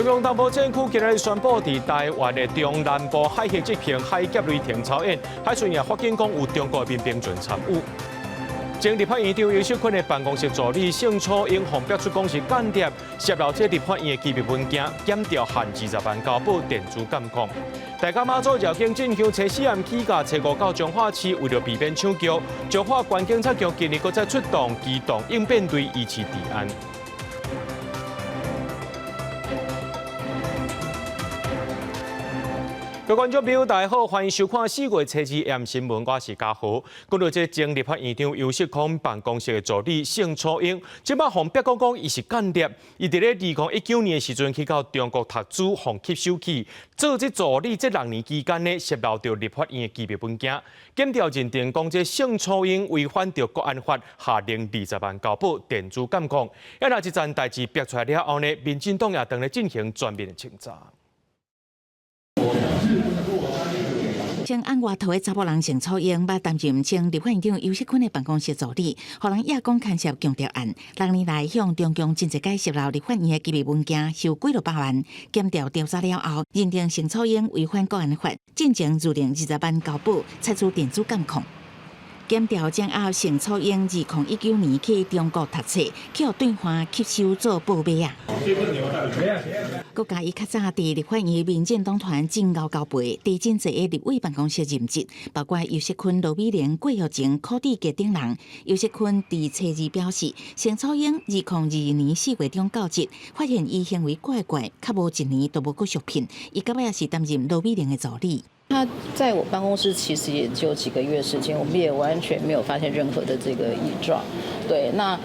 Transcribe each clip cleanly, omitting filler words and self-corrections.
中共東部戰區今日宣布，佇台灣的中南部海域執行海峽雷霆操演，海巡也發現講有中國民兵船參與。前立法院長游錫堃的辦公室助理盛楚英，予爆出講是間諜，洩露這立法院的機密文件，檢調限20萬交保電子監控。大甲媽祖繞境進香初四暗起價初五到彰化市，為著避免搶轎，彰化縣警察局今日閣再出動機動應變隊維持治安。各位觀眾朋友，大家好，歡迎收看4月初二 AM 新聞，我是嘉豪。講到這前立法院長游錫堃辦公室的助理盛楚英，這擺予爆講講伊是間諜，伊佇咧2019年的時陣去到中國讀書，予吸收去做這助理，這6年期間呢，洩露著立法院的機密文件。檢調認定講這盛楚英違反著國安法，下令二十萬交保電子監控。啊，若這件代誌爆出來了後呢，民進黨也正咧進行全面的清查。前按外頭的查埔人盛楚英，捌擔任前立法院長游錫堃的辦公室助理，予人掖講牽涉共諜案。6年來向中共真濟擺洩露立法院的機密文件，收幾落百萬。檢調調查了後，認定盛楚英違反國安法，進前諭令二十萬交保，採取電子監控。檢調掌握盛楚英2019年去中國讀冊，去予對岸吸收做報馬仔。閣加伊較早佇立法院民進黨團真𠢕交背，佇真濟个立委辦公室任職，包括游錫堃、羅美玲、郭玉晴、柯志杰等人。游錫堃佇初二表示，盛楚英2022年4月中到職，發現伊行為怪怪，較無一年都無閣續聘。伊到尾也是擔任羅美玲的助理。他在我辦公室其實也就幾個月時間，我們也完全沒有發現任何的這個異狀。對，那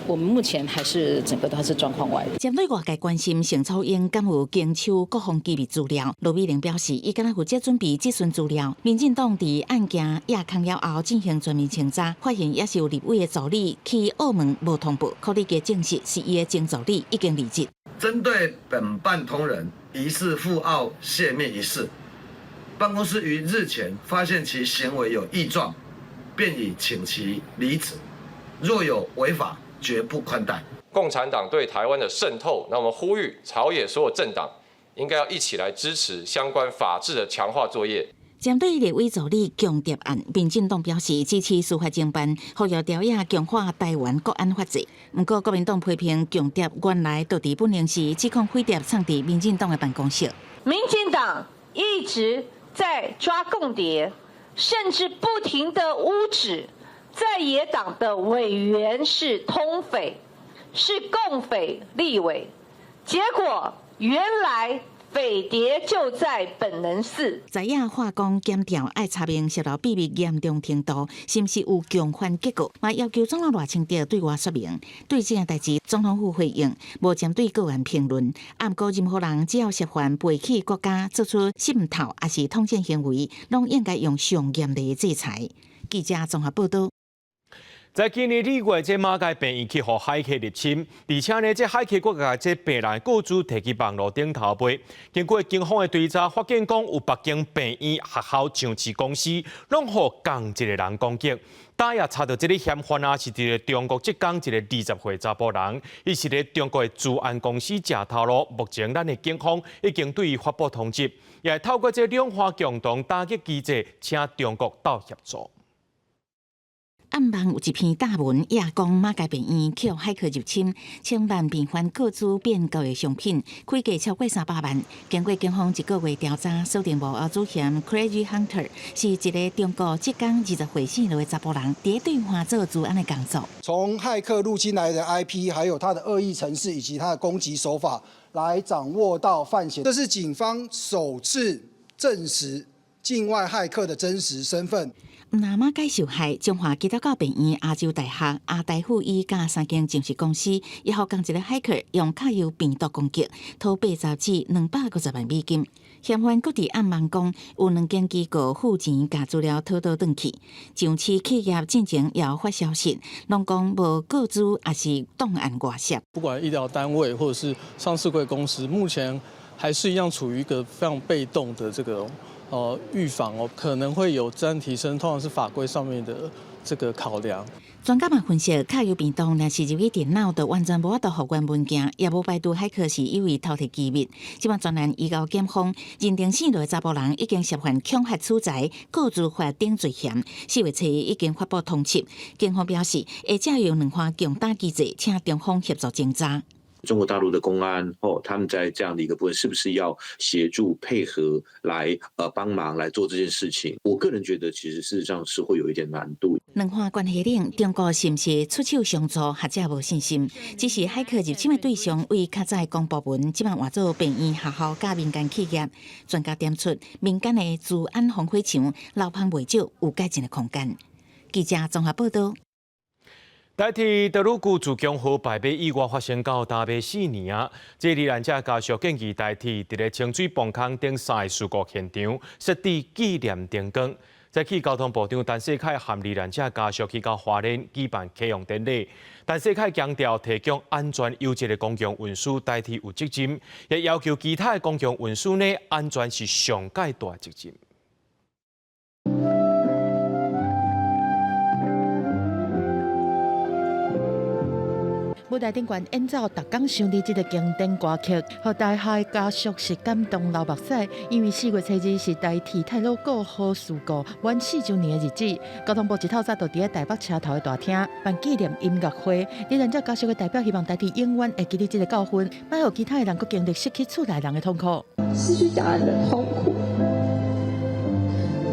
我們目前還是整個都是狀況外。針對外界關心盛楚英敢有經手國防機密資料，羅美玲表示，伊敢若負責準備質詢資料。民進黨佇案件掖空了後進行全面清查，發現也是有立委的助理去澳門無通報，柯立杰證實是伊的前助理已經離職。針對本辦同仁疑似赴澳洩密一事，辦公室於日前發現其行為有異狀，便已請其離職。若有違法，絕不寬待。共產黨對台灣的滲透，那我們呼籲朝野所有政黨應該要一起來支持相關法制的強化作業。針對立委助理共諜案，民進黨表示支持司法偵辦，呼籲朝野強化台灣國安法制。毋過國民黨批評共諜原來就佇本寧時指控匪諜藏佇民進黨的辦公室。民進黨一直在抓共諜，甚至不停的誣指在野黨的委員是通匪，是共匪立委，結果原來匪諜就在本能寺。在野化工檢調愛查明洩露秘密嚴重程度，是毋是有共犯結構，嘛要求總統賴清德對外說明。對這件代誌，總統府回應無針對個案評論。毋過任何人只要涉犯背棄國家，做出滲透抑是統戰行為，攏應該用上嚴厲的制裁。記者綜合報道。在今年2月，這馬偕病院去予駭客入侵，而且呢，這駭客閣共這病人個資提去網路頂頭賣。經過警方的追查，發現講有八間病院、學校、上市公司，攏予仝一个人攻擊。打也查著這个嫌犯啊，是佇咧中國浙江一个20歲查埔人，伊是咧中國的資安公司食頭路。目前咱的警方已經對伊發布通緝，也會透過這兩岸共同打擊機制，請中國鬥協助。暗網有一篇貼文，也講馬偕病院去予駭客入侵，千萬病患個資變交易商品，開價超過300萬。經過警方一個月調查，鎖定幕後主嫌 Crazy Hunter 是一个中國浙江20歲姓羅的查埔人，佇對岸做資安的工作。從駭客入侵來的 IP，還有他的惡意程式以及他的攻擊手法，來掌握到犯嫌。這是警方首次證實境外駭客的真實身份。毋但馬偕受害，彰化基督教病院、亞洲大學、亞大附醫佮三間上市公司，也予仝一个駭客用卡油病毒攻擊，偷80至250萬美金。嫌犯閣佇暗網講，有兩間機構付錢共資料討倒轉去。上市企業進前也有發消息，攏講無個資抑是檔案外洩。不管醫療單位或者是上市櫃公司，目前還是一樣處於一個非常被動的這個哦預防哦，可能會有資安提升，通常是法規上面的這個考量。專家嘛分析，卡有病毒若是入去電腦，就完全無法度復原文件，也無排除駭客是有意偷提機密。這擺專案移交檢方，認定死落的查埔人已經涉犯恐嚇取財、個資法等罪嫌。4月7日已經發布通緝。警方表示，會借用兩項強打機制，請中方協助偵查。中國大陸的公安，哦，他們在這樣的一個部分，是不是要協助配合來，幫忙來做這件事情？我個人覺得，其實事實上是會有一點難度。兩岸關係冷，中國是毋是出手相助，學者無信心。只是駭客入侵的對象為較早的公部門，這擺換做病院、學校佮民間企業。專家點出，民間的資安防火牆流芳袂少，有改進的空間。記者綜合報道。台鐵太魯閣自強號敗馬意外發生到今欲4年啊！這罹難者家屬建議台鐵佇咧清水磅空頂三个事故現場設置紀念燈光。早起交通部長陳世凱和罹難者家屬去到花蓮舉辦啟用典禮。陳世凱強調，提供安全優質的公共運輸，台鐵有責任，也要求其他的公共運輸呢，安全是上蓋大責任。舞台頂懸演奏逐工想你這个經典歌曲，予台下家屬是感動流目屎。因為4月7日是台鐵太魯閣號事故滿4週年的日子，交通部一透早就佇咧台北車頭的大廳辦紀念音樂會。罹難者家屬的代表希望台鐵永遠會記得這个教訓，莫予其他的人閣經歷失去厝內人的痛苦。失去家人的痛苦，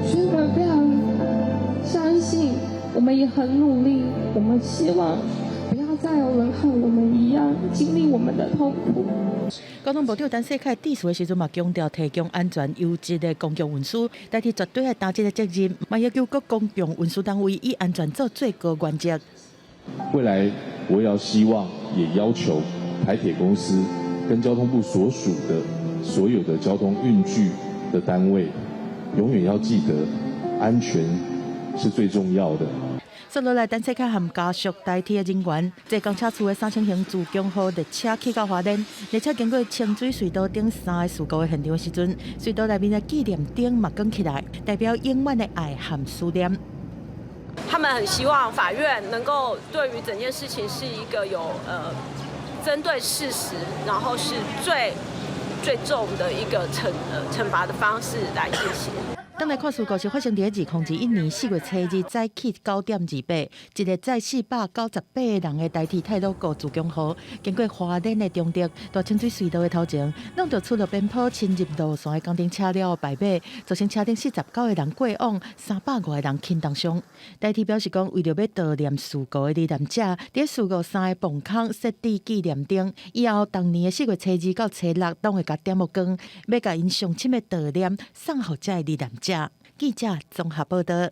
所以我們非常相信，我們也很努力，我們希望。不要再有人和我們一樣經歷我們的痛苦。交通部長陳世凱致辭的時陣嘛，強調提供安全優質的公共運輸，台鐵絕對愛擔這个責任，嘛要求各公共運輸單位以安全做最高原則。未來我也要希望，也要求台鐵公司跟交通部所屬的所有的交通運具的單位，永遠要記得安全是最重要的。接落來，陳世凱和家屬台鐵的人員坐公車處的3000型自強號列車去到花蓮，列車經過清水隧道頂三个事故的現場的時陣，隧道內面的紀念燈嘛關起來，代表永遠的愛和思念。他們很希望法院能夠對於整件事情是一個有針對事實，然後是最最重的一個懲罰的方式來進行。當來看事故是發生佇2021年4月7日早起9:28，一个載498個人的台鐵太魯閣自強號，經過花蓮的中壢大清水隧道的頭前，弄著出了邊坡侵入路線的工程車了後敗馬，造成車頂49個人過往，300外個人輕重傷。台鐵表示講，為著欲悼念事故的罹難者，佇事故三个磅空設置紀念燈，以後逐年的4月7日到初六，攏會共點予光，欲共𪜶上深的悼念送予這个罹難者。記者綜合報道。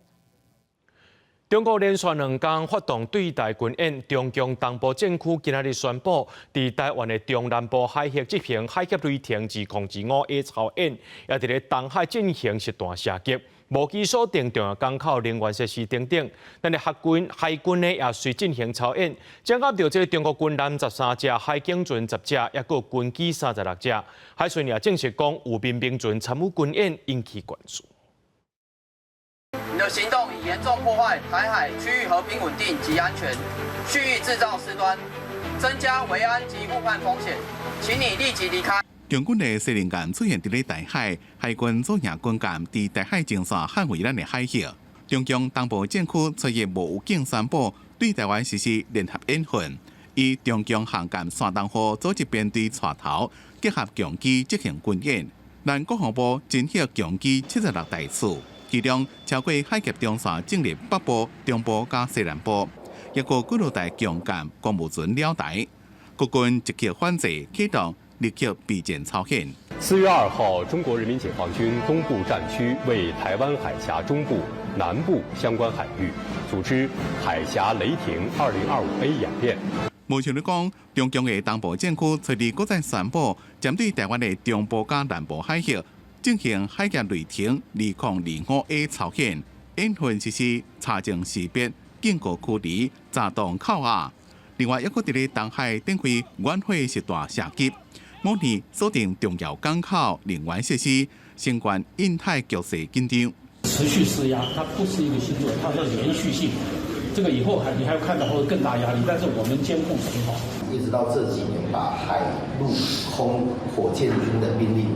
中國連續兩工發動對台軍演，中共東部戰區今仔日宣布，佇台灣的中南部海域執行海峽雷霆2025A 操演，也佇咧東海進行實彈射擊，無機鎖定重要港口、能源設施等等。咱的海軍呢也隨進行操演，掌握著這个中國軍艦13隻、海警船10隻，抑閣軍機36隻。海巡也證實講，有民兵船參與軍演，引起關注。你的行動已嚴重破壞台海區域和平穩定及安全，蓄意製造事端，增加維安及誤判風險，請你立即離開。中軍的司令艦出現佇咧台海，海軍左營軍艦佇台海前線捍衛咱的海域。中共東部戰區初一無預警宣布對台灣實施聯合演訓，以中共航艦山東號組織編隊帶頭，結合強機執行軍演。咱國防部偵獲強機76台次。其中超過海峽中線進入北部、中部佮西南部，抑閣幾落台強艦、公務船兩台，國軍積極反制，啟動立刻備戰操演。4月2號，中國人民解放軍東部戰區為台灣海峽中部、南部相關海域組織海峽雷霆2025A 演練。無像你講，中共的東部戰區初二閣再宣布，針對台灣的中部佮南部海域進行海峽雷霆2025A 操演，演訓實施查證識別、警告驅離、閘擋扣押。另外，抑閣佇咧東海展開遠火實彈射擊，模擬鎖定重要港口、能源設施，相關印太局勢緊張。持續施壓，它不是一個星座，它是連續性。這個以後還你還會看到會更大壓力，但是我們監控很好。一直到這幾年，把海陸空火箭軍的兵力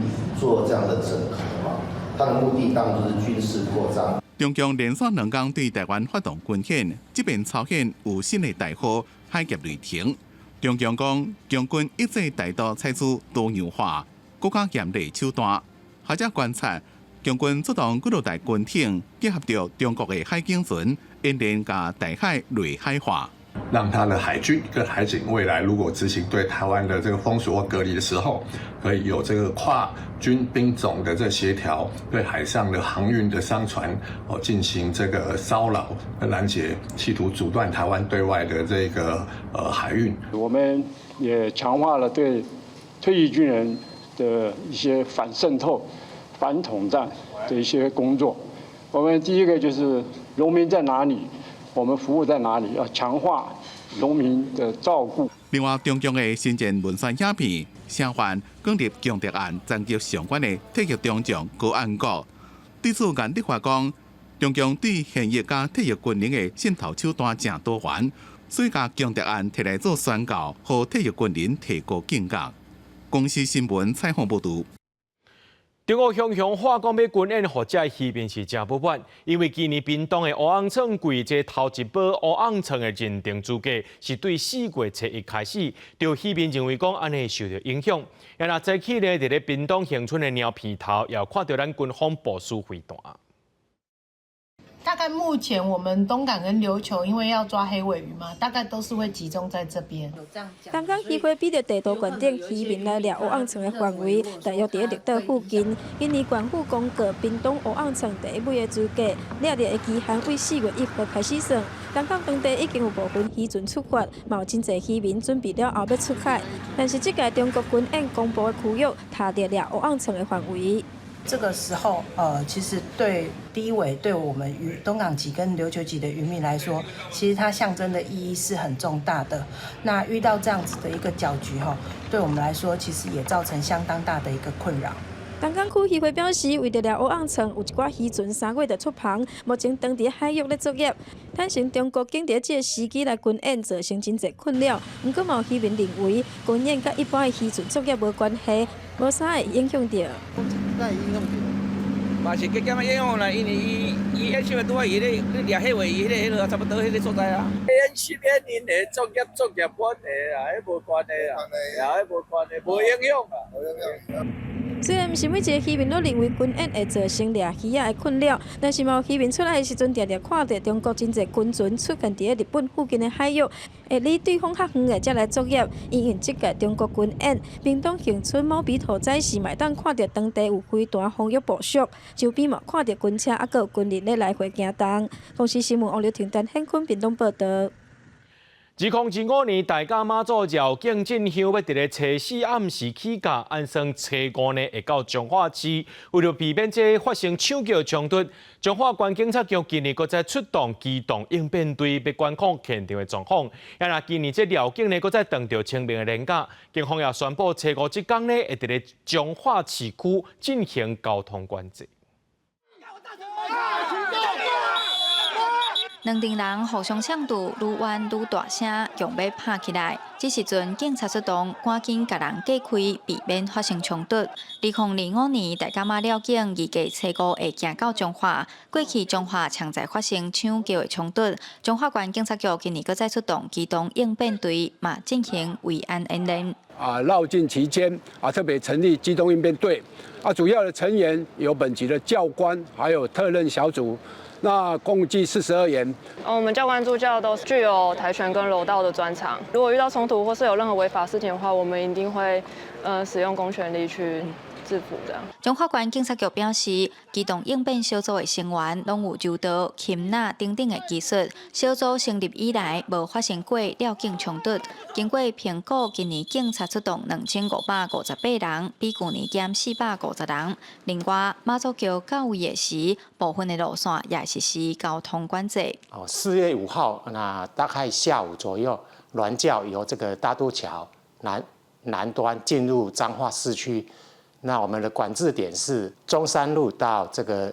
做這樣的整合嘛，它的目的當然就是軍事擴張。中共連續兩工對台灣發動軍演，這遍朝鮮有新的代號海峽雷霆。中共講，共軍抑制台獨採取多樣化、閣較嚴厲手段。學者觀察，共軍出動幾落台軍艇，結合著中國的海警船，演練共台海類海化，讓他的海軍跟海警未來如果執行對台灣的這個封鎖或隔離的時候，可以有這個跨軍兵種的這個協調，對海上的航運的商船哦進行這個騷擾跟攔截，企圖阻斷台灣對外的這個海運。我們也強化了對退役軍人的一些反滲透、反統戰的一些工作。我們第一個就是農民在哪裡，我們服務在哪裡，要強化農民的照顧。另外，中共的新戰文宣影片，聲援攻入共諜案斬擊相關的退役中將高安國。對此，顏德華講，中共對現役佮退役軍人的滲透手段誠多元，所以共共諜案提來做宣告，予退役軍人提高警覺。公視新聞採訪報導。中國雄雄話講欲軍演，予遮漁民是誠不滿，因為今年屏東的烏甕創櫃這頭一波烏甕創的認定資格是對4月初一開始，著漁民認為講按呢會受著影響。啊，早起呢，佇咧屏東恆春的貓鼻頭，也看著咱軍方部署飛彈。大概目前我們東港跟琉球，因為要抓黑鮪魚嘛，大概都是會集中在這邊。東港漁會比著地圖懸頂，漁民來掠烏甕創的範圍，大約佇咧綠島附近。今年縣府公告屏東烏甕創第一尾的資格，掠著的期限為4月1號開始算。東港當地已經有部分漁船出發，嘛有真濟漁民準備了後欲出海。但是這屆中國軍演公布的區域，踏著掠烏甕創的範圍。這個時候，其實對低緯對我們漁東港籍跟琉球籍的漁民來說，其實它象徵的意義是很重大的。那遇到這樣子的一個攪局，哈，對我們來說，其實也造成相當大的一個困擾。東港區漁會表示，為著掠烏甕創，有一寡漁船3月就出帆，目前當地海域咧作業。坦承中國竟佇這個時機來軍演，造成真濟困擾。毋過嘛有漁民認為，軍演佮一般的漁船作業無關係，無啥會影響著。哪會影響著？嘛是加減仔影響啦，因為伊伊演習的拄仔伊咧咧掠黑鮪魚，彼個彼個差不多彼個所在啊。演習演𪜶的作業作業關係啦，彼無關係啦，啊，彼無關係，無影響啊。無影響。雖然毋是每一個漁民攏認為軍演會造成掠魚仔的困擾，但是嘛有漁民出來的時陣，定定看著中國真濟軍船出現佇咧日本附近的海域，會離對方較遠的才來作業。因應這屆中國軍演，屏東恆春貓鼻頭早市嘛會當看著當地有飛彈防禦部署，周邊嘛看著軍車猶閣有軍人咧來回行動。公視新聞王劉婷、陳顯坤屏東報導。2025年，大甲媽祖繞境進香欲佇咧初四暗時起駕，按算初五呢會到彰化市。為著避免這發生搶轎衝突，彰化縣警察局今年閣再出動機動應變隊，欲管控現場的狀況。啊，若今年這繞境呢，閣再撞著清明的連假，警方也宣布初五這工呢，會佇咧彰化市區進行交通管制。兩陣人互相嗆堵，愈冤愈大聲，強欲拍起來。這時陣警察出動，趕緊共人隔開，避免發生衝突。2025年大甲媽繞境預計初五會行到彰化，過去彰化常在發生搶轎的衝突。彰化縣警察局今年閣再出動機動應變隊，嘛進行維安演練。啊，繞境期間啊，特別成立機動應變隊，啊，主要的成員有本級的教官，還有特任小組。那共計42員。我們教官助教都具有跆拳跟柔道的專長。如果遇到衝突或是有任何違法事情的話，我們一定會使用公權力去制服這樣。彰化縣警察局表示，機動應變小組的成員攏有柔道、擒拿等等的技術。小組成立以來，無發生過繞境衝突。經過評估，今年警察出動2558人，比舊年減450人。另外，媽祖轎到位的時，部分的路線也實施交通管制。哦，4月5號，那大概下午左右，鑾轎由這個大渡橋南端進入彰化市區。那我們的管制點是中山路到這個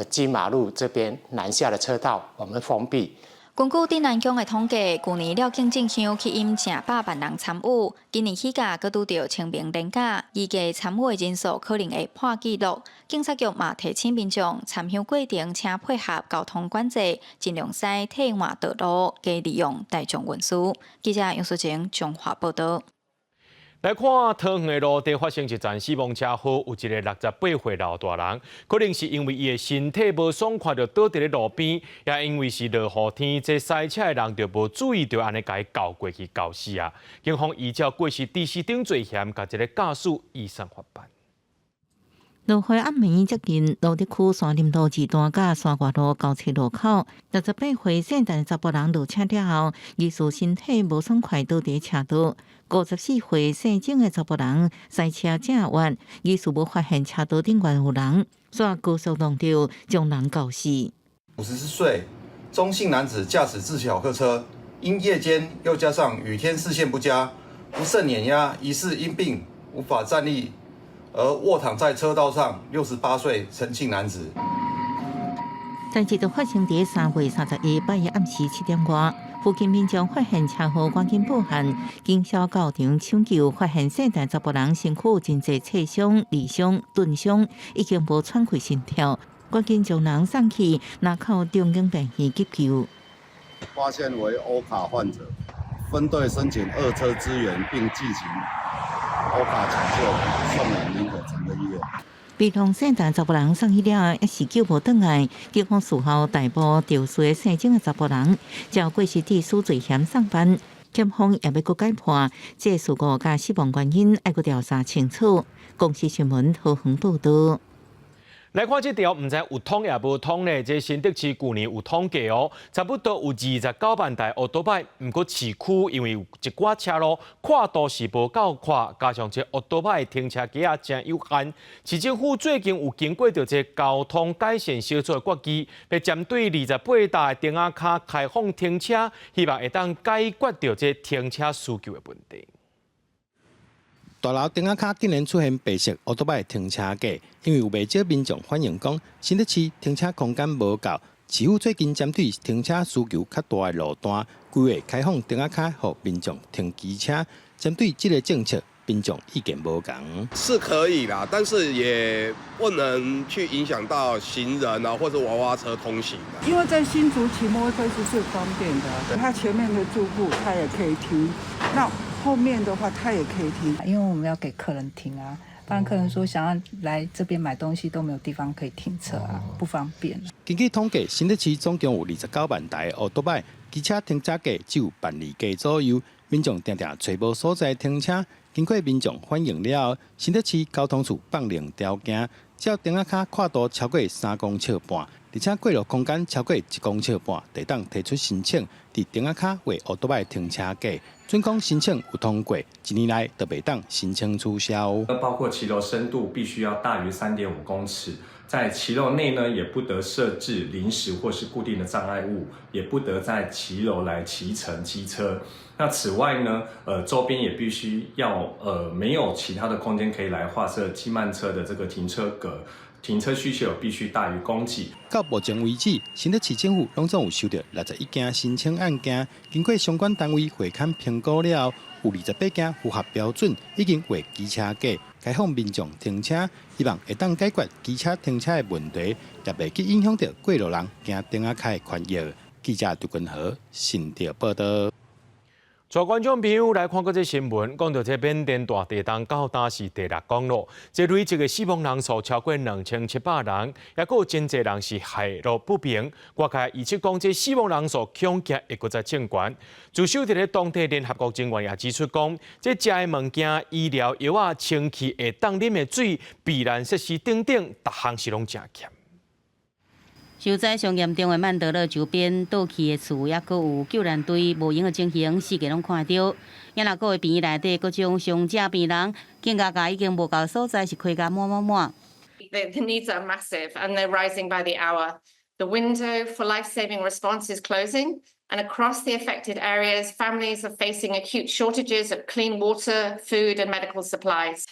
金馬路這邊南下的車道，我們封閉。根據鎮安宮的統計，舊年廖境進香吸引成百萬人參與，今年起價閣拄著清明連假，預計參與的人數可能會破紀錄。警察局嘛提醒民眾，參香過程請配合交通管制，盡量使替換道路，加利用大眾運輸。記者楊淑晴彰化報道。來看桃園的路地發生一場死亡車禍，有一个68歲老大人，可能是因為伊的身體無爽快，就倒佇咧路邊，也因為是落雨天，這駛車的人就無注意，就按呢共伊鉤過去鉤死啊！警方依照過失致死等罪嫌，共這个駕駛移送法辦。落雨暗暝接近蘆竹區山林路二段佮山外路交叉路口，68歲姓陳查埔人落車了後，疑似身體無爽快，倒佇車道。54歲姓鄭的查埔人駛車正彎，疑似無發現車道頂懸有人，煞高速撞著，將人鉤死。54歲鍾姓男子駕駛自小客車，因夜間又加上雨天視線不佳，不慎碾壓疑似因病無法站立而臥躺在車道上68歲陳姓男子。代誌就發生佇3月31拜一暗時7點外，附近民眾發現車禍，趕緊報案，警消到場搶救，發現姓陳查埔人身軀真濟擦傷、裂傷、鈍傷，已經無喘氣心跳，趕緊將人送去林口長庚病院急救。發現為歐卡患者，分隊申請二車支援，並進行歐卡搶救，送往林口長庚醫院。被撞姓陳查埔人送去了後，一時救無轉來，警方事後逮捕肇事的姓鄭的查埔人，照過失致死罪嫌送辦。檢方也欲閣改判，這事故佮死亡原因愛閣調查清楚。公視新聞桃園報道。來看這條，毋知有通抑無通呢？這新竹市舊年有統計哦，差不多有29萬台歐多擺。毋過市區因為有一寡車路闊度是無夠闊，加上這歐多擺停車格仔誠有限，市政府最近有經過著這交通改善小組的決議，欲針對28搭的亭仔跤開放停車，希望會當解決著這停車需求的問題。大樓亭仔跤竟然出現白色歐多擺停車格，因為有袂少民眾反映講，新竹市停車空間無夠。市府最近針對停車需求較大的路段，規劃開放亭仔跤，予民眾停機車。針對這个政策，民眾意見無仝。是可以啦，但是也不能去影響到行人啊，或者娃娃車通行。因為在新竹騎摩托車是最方便的，他前面的住戶他也可以停，那後面的話他也可以停。因為我們要給客人停啊，不然客人說想要來這邊買東西都沒有地方可以停車啊，不方便。根據統計，新竹市總共有29萬台歐多擺，機車停車格只有1.2萬左右，民眾定定揣無所在停車。經過民眾反映了後，新竹市交通處放令條件，只要亭仔跤闊度超過3公尺半，而且過路空間超過1公尺半，就會當提出申請，佇亭仔跤畫歐多擺停車格。準講申請有通過，一年內就袂當申請取消。包括騎樓深度必須要大於3.5公尺，在騎樓內呢，也不得設置臨時或是固定的障礙物，也不得在騎樓來騎乘機車。那此外呢，周邊也必須要沒有其他的空間可以來劃設機慢車的這個停車格，停車需求必須大於供給。到目前為止，新竹市政府攏總有收到61件申請案件，經過相關單位會勘評估了後，有28件符合標準，已經畫機車格，開放民眾停車，希望會當解決機車停車的問題，也袂去影響著過路人行亭仔跤的權益。記者杜君和新竹報道。帶觀眾朋友來看閣這新聞，講到這緬甸大地震到今是第六工咯，這累積的死亡人數超過2700人，抑閣有真濟人是下落不明。外界預測講，這死亡人數恐驚會閣再增懸。駐守佇咧當地聯合國人員也指出講，這食的物件、醫療藥仔、清氣會當啉的水、避難設施等等，逐項是攏誠欠。受災上嚴重的曼德勒周邊倒去的厝，抑閣有救援隊無閒的情形，四界攏看著。也若閣有病院內底各種傷者病人，警覺甲已經無夠所在，是開甲滿滿滿。 The needs are massive and they're rising by the hour. The window for life-saving response is closing, and across the affected areas, families are facing acute shortages of clean water, food, and medical supplies.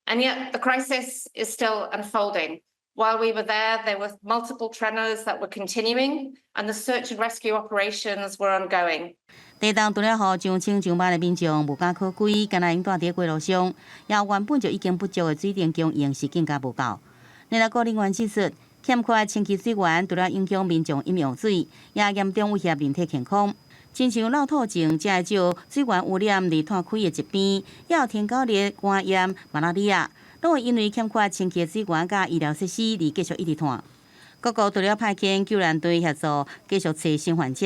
And yet the crisis is still unfolding. While we were there, there were multiple tremors that were continuing, and the search and rescue operations were ongoing. 地動除了予上千上萬的民眾無家可歸，敢若𪜶蹛佇街路上，也原本就已經不足的水電供應是更加無夠。聯合國人員指出，欠缺清潔水源，除了影響民眾飲用水，也嚴重威脅人體健康。親像漏吐症，才會招水源污染而湠開的疾病，也有天狗熱、肝炎、馬拉利亞，攏會因為欠缺清潔水源佮醫療設施而繼續一直湠。各國除了派遣救援隊協助繼續揣生還者，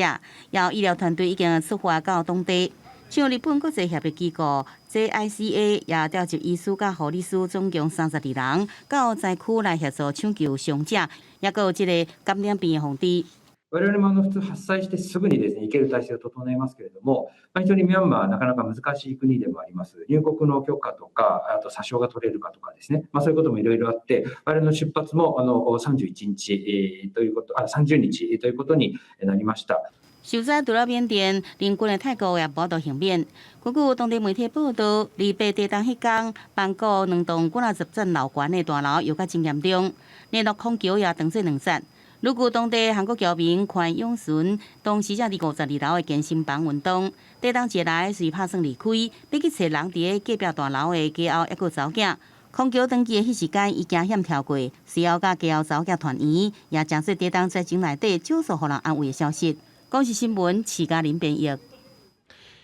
也有醫療團隊已經出發到當地。像日本國際協力機構 JICA 也調集醫師佮護理師總共32人到災區來協助搶救傷者，也閣有這个感染病的防治。我々も普通発災してすぐにですね、行ける体制を整えますけれども、非常にミャンマーはなかなか難しい国でもあります。入國の許可とか、あと査証が取れるかとかですね、そういうこともいろいろあって、我々の出発も31日ということ、30日ということになりました。受災除了緬甸，鄰近的泰國也無法度幸免。根據當地媒體報道，28地動彼工，曼谷兩棟幾若十層樓懸的大樓搖甲真嚴重，連絡空橋也當作兩節。根據當地韓國僑民寬永順，當時正佇52樓的健身房運動，地動一來隨拍算離開，欲去揣人佇咧隔壁大樓的家後抑閣查某囝。空橋斷去的彼時間，伊驚險跳過，隨後佮家後查某囝團圓，也成做地動災情內底少數予人安慰的消息。公視新聞，徐嘉玲編譯。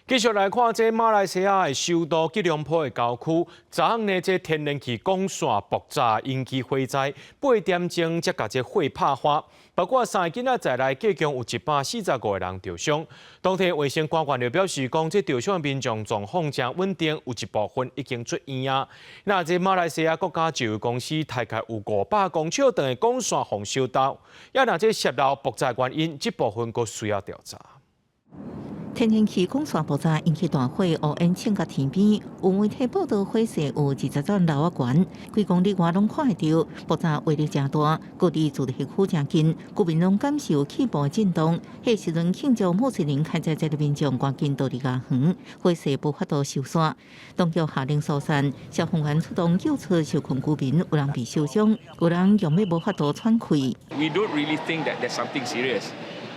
繼續來看這馬來西亞的首都吉隆坡的郊區，昨昏呢，這天然氣管線爆炸引起火災，8點鐘才共這火拍花。包括三个囡仔在內，計共有145個人著傷。當地衛生官員就表示講，這著傷的民眾狀況誠穩定，有一部分已經出院啊。那這馬來西亞國家石油公司大概有500公尺長的管線予燒焦，也若這洩漏爆炸原因，這部分閣需要調查。天然氣管線爆炸引起大火，烏煙衝到天邊。有媒體報道，火勢有20層樓仔懸，幾公里外攏看會著。爆炸威力誠大，距離住宅區誠近，居民攏感受氣部震動。彼時陣慶祝穆斯林開齋節的民眾趕緊逃離家園，火勢無法度收煞。當局下令疏散，消防員出動救出受困居民，有人被燒傷，有人用欲無法度喘氣。 We don't really think that there's something serious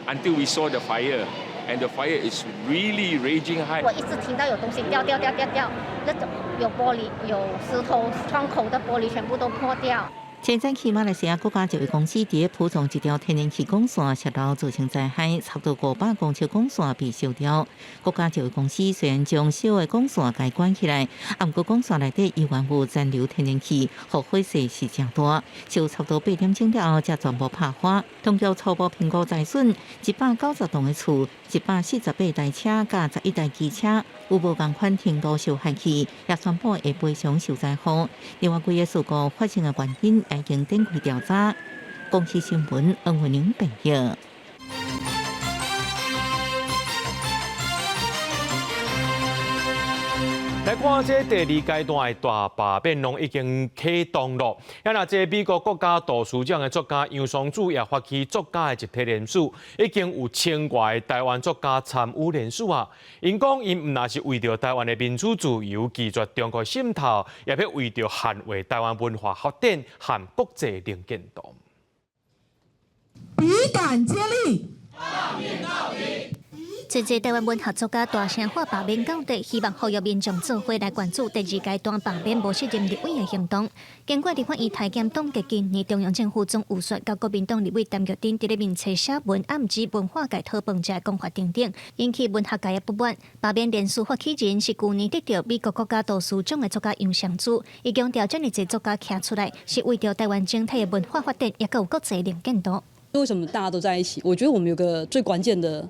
until we saw the fire. And the fire is really raging high. 我一直聽到有東西掉掉掉掉掉，那種有玻璃、有石頭、窗口的玻璃全部都破掉。前早起馬來西亞國家石油公司佇蒲種一條天然氣管線洩漏造成災害，差不多500公尺管線被燒掉。國家石油公司雖然將燒的管線共關起來，毋過管線內底依然有殘留天然氣，予火勢是誠大。燒差不多8點鐘了後，才全部拍花。當局初步評估災損190棟的厝，148台車佮11台機車，有無仝款程度受害去，也宣布會賠償受災戶。另外，幾个事故發生的原因已經展開調查。公視新聞，黃慧玲編譯。來看這第二階段的大罷免攏已經啟動了。啊，若這美國國家圖書獎的作家楊雙子也發起作家的集體聯署，已經有千外个台灣作家參與聯署啊。𪜶講，𪜶毋但是為著台灣的民主自由拒絕中國滲透，也欲為著捍衛台灣文化發展和國際能見度。筆桿接力，罷免到底。濟濟台灣文學作家大聲喊罷免到底，希望呼籲民眾做伙來關注第二階段罷免無適任立委的行動。經過立法院台檢凍結今年中央政府總預算，佮國民黨立委陳玉珍佇咧面冊寫文暗指文化界討飯食的講法等等，引起文學界的不滿。罷免聯署發起人是舊年得著美國國家圖書獎的作家楊雙子，伊強調遮爾濟作家徛出來，是為著台灣整體的文化發展，抑閣有國際能見度。為什麼大家都在一起？我覺得我們有個最關鍵的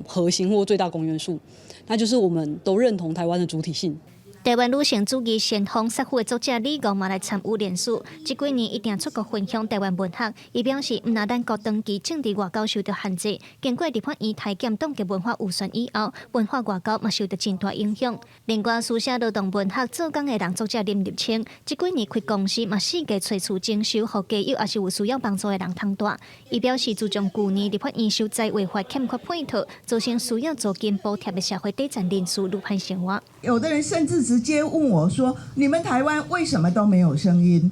核心或最大公約數，那就是我們都認同台灣的主體性。台灣女性主義先鋒薩夫的作者李敖嘛來參與聯署，這幾年一定出國分享台灣文學。伊表示，毋但咱國長期政治外交受著限制，經過立法院台檢凍結文化預算以後，文化外交嘛受著真大影響。另外，書寫勞動文學做工的人作者林立青，這幾年開公司嘛四界揣厝整修，予家友抑是有需要幫助的人通蹛。伊表示，自從舊年立法院修災違法欠缺配套，造成需要租金補貼的社會底層人士愈歹生活。有的人甚至直接問我說：你們台灣為什麼都沒有聲音？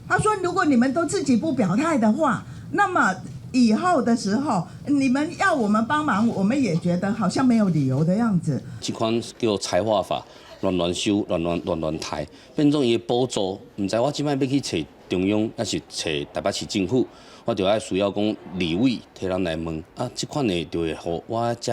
他說：如果你們都自己不表態的話，那麼以後的時候，你們要我們幫忙，我們也覺得好像沒有理由的樣子。這款叫裁劃法，亂亂收、亂亂亂亂刣，變做伊的補助，毋知我這擺欲去揣中央，抑是揣台北市政府，我就愛需要講立委替咱來問啊，這款的就會予我遮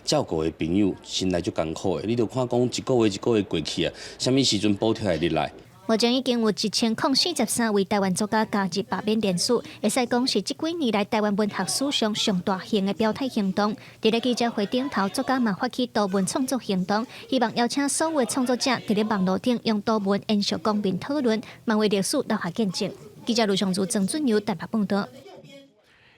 照顧的朋友心內足艱苦的。你著看講一個月一個月過去啊，啥物時陣補貼會入來？目前已經有1043位台灣作家加入罷免聯署，會使講是這幾年來台灣文學史上上大型的表態行動。佇咧記者會頂頭，作家嘛發起圖文創作行動，希望邀請所有的創作者佇咧網路頂用圖文延續公民討論，嘛為歷史留下見證。記者盧尚如、曾俊友台北報導。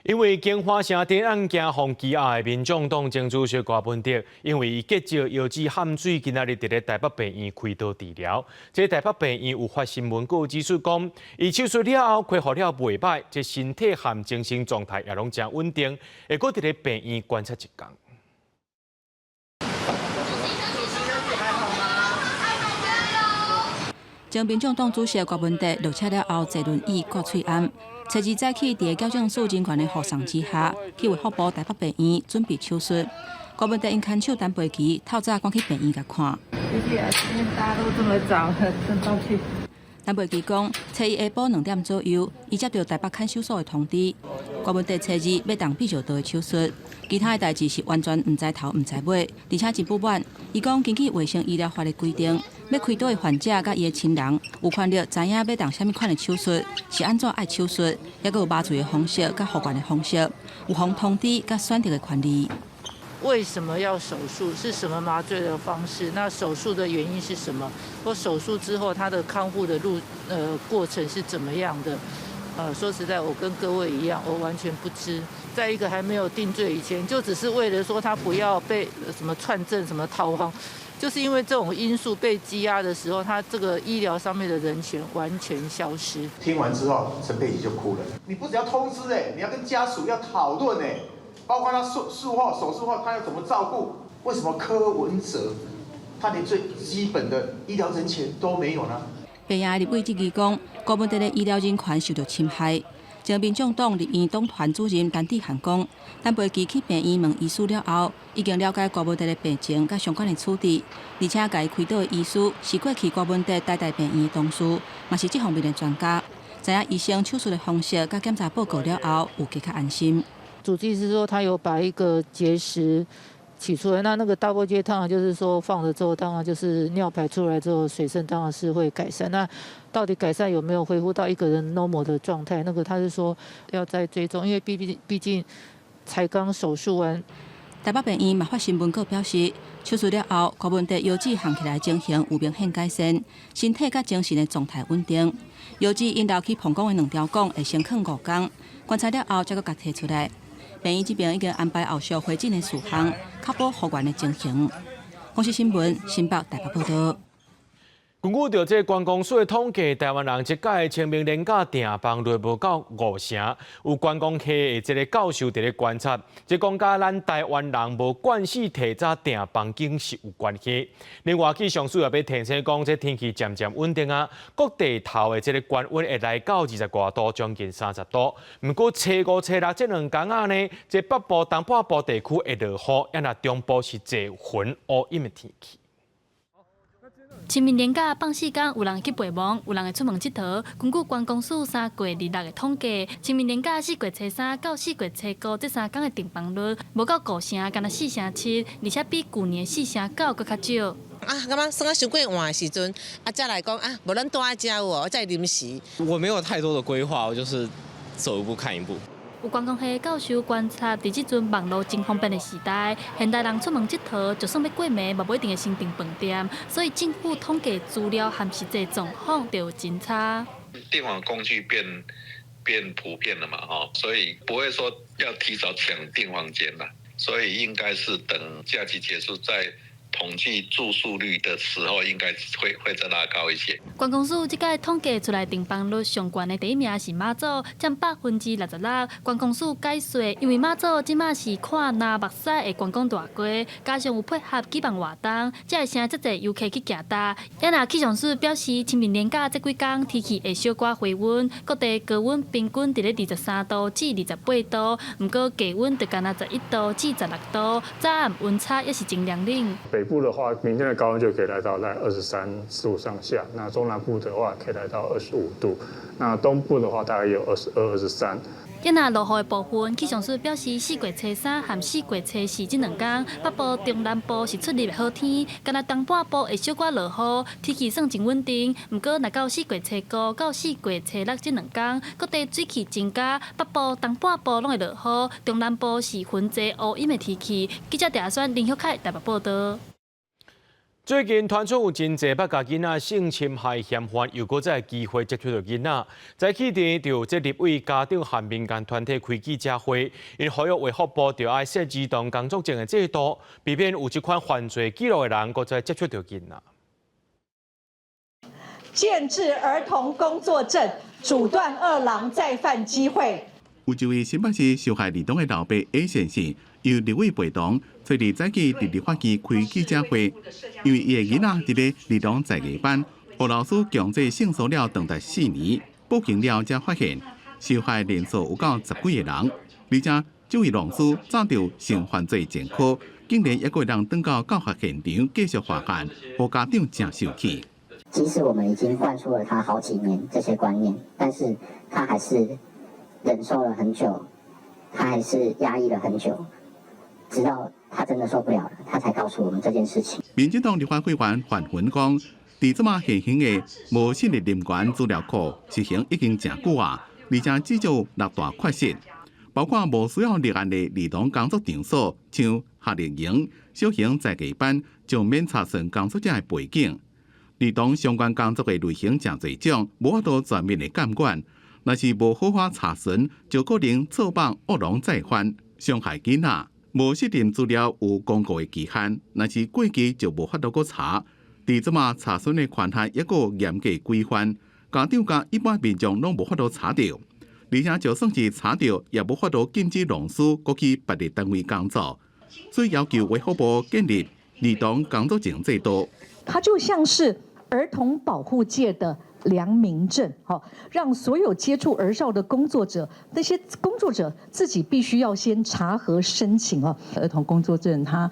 因為京華城鎮案件予羈押的民眾黨前主席柯文哲，因為結石腰子譀水，今仔日佇咧台北病院開刀治療。這台北病院有發新聞稿指出講，伊手術了後恢復了袂䆀，這身體和精神狀態也攏誠穩定，會閣佇咧病院觀察一工。前民眾黨主席柯文哲落車了後，坐輪椅掛喙罨。初二早起，佇個矯正署人員的護送之下，去衛福部台北病院準備手術。柯文哲𪜶牽手陳培琪，透早趕去病院共看。謝謝，今天大家都這麼早，真抱歉。陳培琪講，初一下晡2點左右，伊接到台北看守所的通知，柯文哲初二欲動泌尿道的手術，其他的代誌是完全毋知頭毋知尾，而且真不滿。伊講，根據衛生醫療法的規定，欲開刀的患者佮伊的親人有權利知影欲動啥物款的手術，是按怎愛手術，抑閣有麻醉的方式佮復原的方式，有予通知佮選擇的權利。為什麼要手術？是什麼麻醉的方式？那手術的原因是什麼？或手術之後他的康復的路過程是怎麼樣的？說實在，我跟各位一樣，我完全不知。在一個還沒有定罪以前，就只是為了說他不要被什麼串證、什麼逃亡，就是因為這種因素被羈押的時候，他這個醫療上面的人權完全消失。聽完之後，陳佩琪就哭了。你不只要通知你要跟家屬要討論包括他術後、手術後，他要怎麼照顧？為什麼柯文哲他連最基本的醫療人權都沒有呢？病院立委質疑講，柯文哲的醫療人權受到侵害。前民眾黨立院黨團主任陳智菡講，陳培琪去病院問醫師了後，已經了解柯文哲的病情佮相關的處置，而且共伊開刀的醫師是過去柯文哲台大病院的同事，嘛是這方面的專家，知影醫生手術的方式佮檢查報告了後，有加較安心。主治醫師說，他有把一個結石取出來，那個 double J 當然就是說放了之後，當然就是尿排出來之後，水分當然是會改善。那到底改善有沒有恢復到一個人 normal 的狀態？那個他是說要再追蹤，因為畢竟才剛手術完。台北病院嘛發新聞稿表示，手術了後，柯文哲腰子烘起來情形有明顯改善，身體佮精神的狀態穩定。腰子𪜶留去膀胱的兩條管會先囥5工，觀察了後才閣共提出來。病院這邊已經安排後續回診的事項，確保復原的情形。公視新聞新北台北報導。根據著這觀光署的統計，台灣人這屆清明連假訂房率無夠5成，有觀光系的這个教授佇咧觀察，這講佮咱台灣人無慣勢提早訂房間是有關係。另外，氣象署也欲提醒講，這天氣漸漸穩定啊，各地頭的這个高溫會來到20外度，將近30度。毋過初五、初六這兩工仔呢，這北部、東半部地區會落雨，抑若中部是濟雲烏陰的天氣。清明連假放四工，有人去陪墓，有人會出門𨑨迌。根據觀光署3月26的統計，清明連假4月初三到4月初五這三工的訂房率，無夠5成，干焦4成7，而且比舊年4成9閣較少。啊，感覺算啊傷過晚的時陣，啊，才來講啊，無咱蹛佇遮有無，才臨時。我沒有太多的規劃，我就是走一步看一步。有觀光系教授觀察，佇這陣網路真方便的時代，現代人出門𨑨迌，就算欲過暝，嘛無一定會先訂飯店。所以政府統計資料和實際狀況就有真差。訂房工具變普遍了嘛，所以不會說要提早搶訂房間啦，所以應該是等假期結束再統計住宿率的時候，應該會再拉高一些。觀光署這屆統計出來，訂房率上懸的第一名是馬祖，佔66%。觀光署解說，因為馬祖這馬是看藍目屎的觀光大街，加上有配合舉辦活動，才會成遮濟遊客去行搭。也若氣象署表示，清明連假這幾工天氣會小可回溫，各地高溫平均佇咧23度至28度，毋過低溫就干焦11度至16度，早暗溫差也是真涼冷。北部的話，明天的高溫就可以來到在23度上下；那中南部的話，可以來到25度；那東部的話，大概有22、23。也若落雨的部分，氣象署表示，四月初三和四月初四這兩工，北部、中南部是出入的好天，干焦東半部會小可落雨，天氣算真穩定。毋過，若到四月初五到四月初六這兩工，各地水汽增加，北部、東半部攏會落雨，中南部是雲濟烏陰的天氣。記者鄭選林旭凱台北報道。最近傳出有真濟捌共囡仔性侵害嫌犯，又閣再機會接觸著囡仔。早起佇就這立委家長和民間團體開記者會，𪜶呼籲衛福部著愛設兒童工作證的制度，避免有這款犯罪記錄的人閣再接觸著囡仔。建置兒童工作證，阻斷惡狼再犯機會。有一位新北市受害兒童的老爸 A 先生，由立委陪同，昨日早起佇立法院開記者會，因為伊的囡仔佇咧兒童才藝班，予老師強制性騷擾長達4年，報警了才發現受害人數有夠十幾个人，而且這位老師早就性犯罪前科，竟然猶閣會當轉到教學現場繼續犯案，予家長誠受氣。即使我們已經灌輸了他好幾年這些觀念，但是他還是忍受了很久，他還是壓抑了很久，直到他真的受不了了，他才告訴我們這件事情。民進黨立法委員范雲講，佇這馬現行的無信任人權資料庫實行已經誠久啊，而且至少六大缺失，包括無需要立案的兒童工作場所，像夏令營、小型才藝班，就免查詢工作者的背景。兒童相關工作的類型誠濟種，無法度全面的監管。若是無好好查詢，就可能錯放惡狼再犯，傷害囡仔。無信任資料有公告的期限，若是過期就無法度閣查。佇這馬查詢的權限猶閣嚴格規範，家長佮一般民眾攏無法度查著，而且就算是查著，也無法度禁止老師閣去別个單位工作。所以要求衛福部建立兒童工作證制度。它就像是兒童保護界的良民證，哈，讓所有接觸兒少的工作者，那些工作者自己必須要先查核申請哦。兒童工作證，它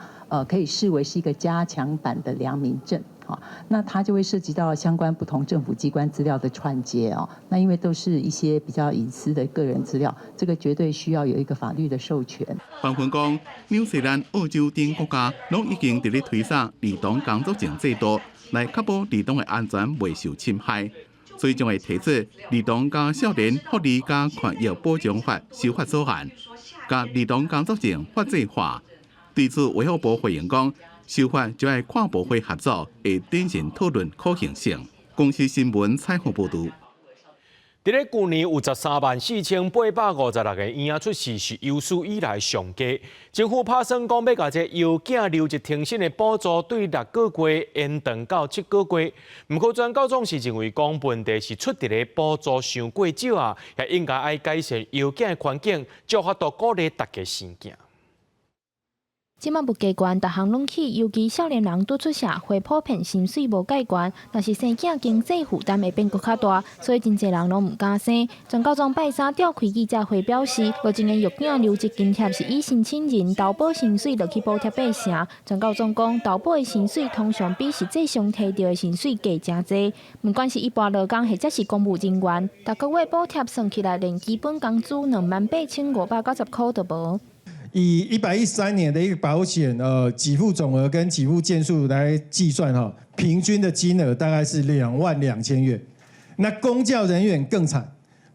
可以視為是一個加強版的良民證，哈，那它就會涉及到相關不同政府機關資料的串接哦。那因為都是一些比較隱私的個人資料，這個絕對需要有一個法律的授權。范雲講，紐西蘭、澳洲等國家攏已經佇咧推捒兒童工作證制度，來確保兒童的安全袂受侵害，所以將會提出兒童佮少年福利佮權益保障法修法草案，共兒童工作證法制化。對此，衛福部回應講，修法就愛跨部會合作，會謹慎討論可行性。公視新聞採訪報導。佇咧舊年有134,856個嬰仔出世，是有史以來上低。政府拍算講欲共這幼囝留職停薪的補助對6個月延長到7個月。毋過專教總是認為講問題是出佇咧補助傷過少啊，也應該愛改善幼囝的環境，才有法度鼓勵大家生囝。這馬物價懸，逐項攏起，尤其少年人拄出社會，普遍薪水無蓋懸，若是生囝，經濟負擔會變閣較大，所以真濟人攏毋敢生。專教總拜三召開記者會表示，目前的育囝留職津貼是以申請人投保薪水落去補貼八成。專教總講，投保的薪水通常比實際上提著的薪水低誠濟。毋管是一般勞工或者是公務人員，逐個月補貼算起來，連基本工資28,590箍都無。以113年的一個保險，給付總額跟給付件數來計算，哈，平均的金額大概是22,000元。那公教人員更慘，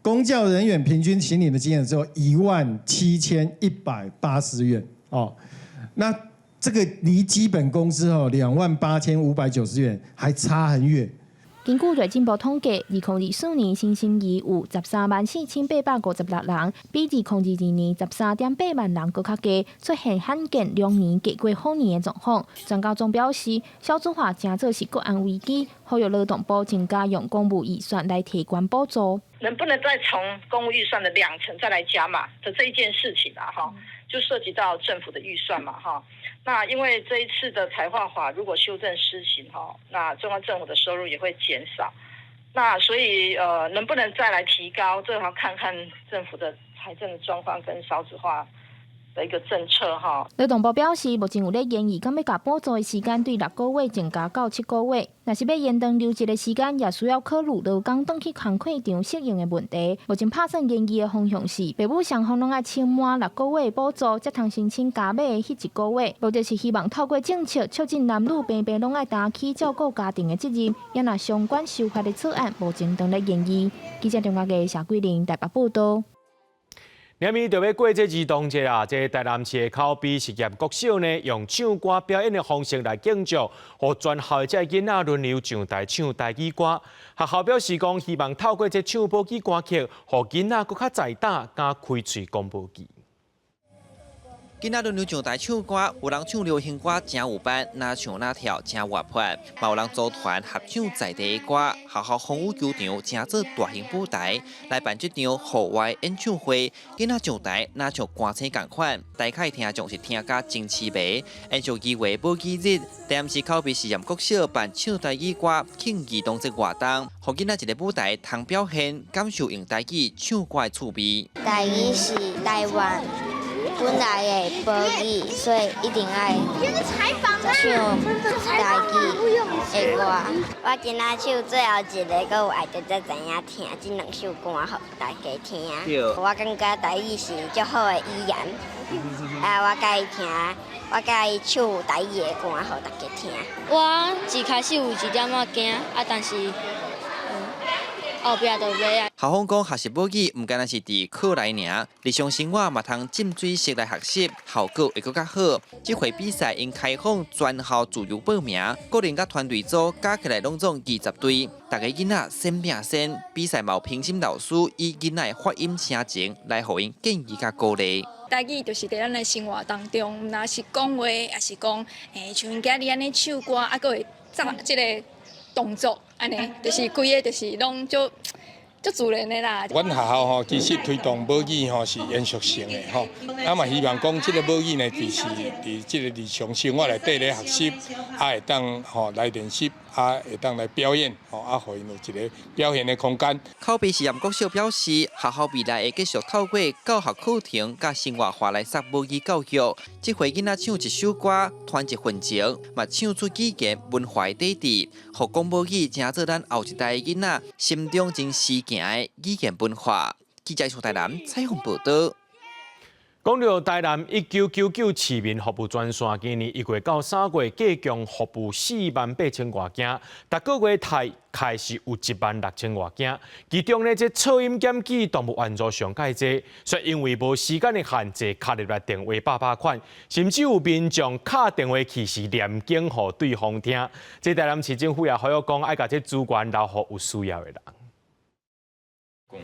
公教人員平均請領的金額只有17,180元，哦，那這個離基本工資哦28,590元還差很遠。根據內政部統計，2024年新生兒有134,856人，比2022年13.8萬人閣較低，出現罕見2年低過好年的狀況。專家總表示，少子化誠做是國安危機，呼籲勞動部增加用公務預算來提懸補助。能不能再從公務預算的2成再來加碼的這一件事情啊？哈，就涉及到政府的預算嘛，哈。那因為這一次的台化法如果修正施行，哈，那中央政府的收入也會減少。那所以，能不能再來提高？這要看看政府的財政的狀況跟少子化的一個政策哈。勞動部表示，目前有咧研議，敢欲共補助的時間對6個月增加到7個月。若是欲延長留職的時間，也需要考慮勞工轉去工課場適應的問題。目前拍算研議的方向是，爸母雙方攏愛請滿6個月補助，才通申請加碼的彼一個月。目的是希望透過政策促進男女平平攏愛擔起照顧家庭的責任。也若相關修法的草案，目前正咧研議。記者張家傑、謝桂玲台北報道。明暝就欲過這兒童節啊！這台南市的口碑實驗國小呢，用唱歌表演的方式來慶祝，予全校的這囡仔輪流上台唱台語歌。學校表示講，希望透過這唱母語歌曲，予囡仔閣較在膽，敢開喙講母語。囡仔輪流上台唱歌，有人唱流行歌誠有範，若唱若跳誠活潑，嘛有人組團合唱在地的歌。學校風雨球場成做大型舞台來辦這場戶外演唱會。囡仔上台若像歌星仝款，大概聽眾是聽甲真痴迷。延續2月母語日，台南市口碑實驗國小辦唱台語歌慶兒童節活動，予囡仔一个舞台通表現，感受用台語唱歌的趣味。台語是台灣本來的母語，所以一定愛唱台語的歌。我今仔唱最後一个，閣有愛著才知影聽這兩首歌，予大家聽。我感覺台語是足好的語言，啊，我佮意聽，我佮意唱台語的歌，予大家聽。我一開始有一點仔驚，啊，但是後壁就袂啊。校方講，學習母語毋干焦是佇課內爾，日常生活嘛通浸水式來學習，效果會閣較好。這回比賽𪜶開放全校自由報名，個人佮團隊組加起來攏總20隊，逐个囡仔先拼先。比賽嘛有評審老師以囡仔的發音聲情來予𪜶建議佮鼓勵。台語就是佇咱的生活當中，毋但是講話，抑是講，像𪜶今日按呢唱歌，啊，閣會做這个動作，按呢，就是規个就是攏足足自然的啦。阮學校吼，其實推動母語吼是延續性的吼，啊嘛希望講這個母語呢，就是佇這個日常生活內底咧學習，啊會當吼來練習，啊會當來表演，吼啊予𪜶有一個表現的空間。口碑實驗國小表示，學校未來會繼續透過教學課程佮生活化來實母語教育。這回囡仔唱一首歌，傳一份情，嘛唱出語言文化的底蘊，予講母語成做咱後一代囡仔心中真時行的語言文化。記者從台南採訪報導。講到台南1999市民服務專線，今年1月到3月，計共服務4萬8千外件，逐個月台開始有1萬6千外件。其中呢，這噪音檢舉動物援助上蓋濟，卻因為無時間的限制，敲入來電話百百款，甚至有民眾敲電話去是念經予對方聽。這台南市政府也呼籲講，愛共這資源留予有需要的人。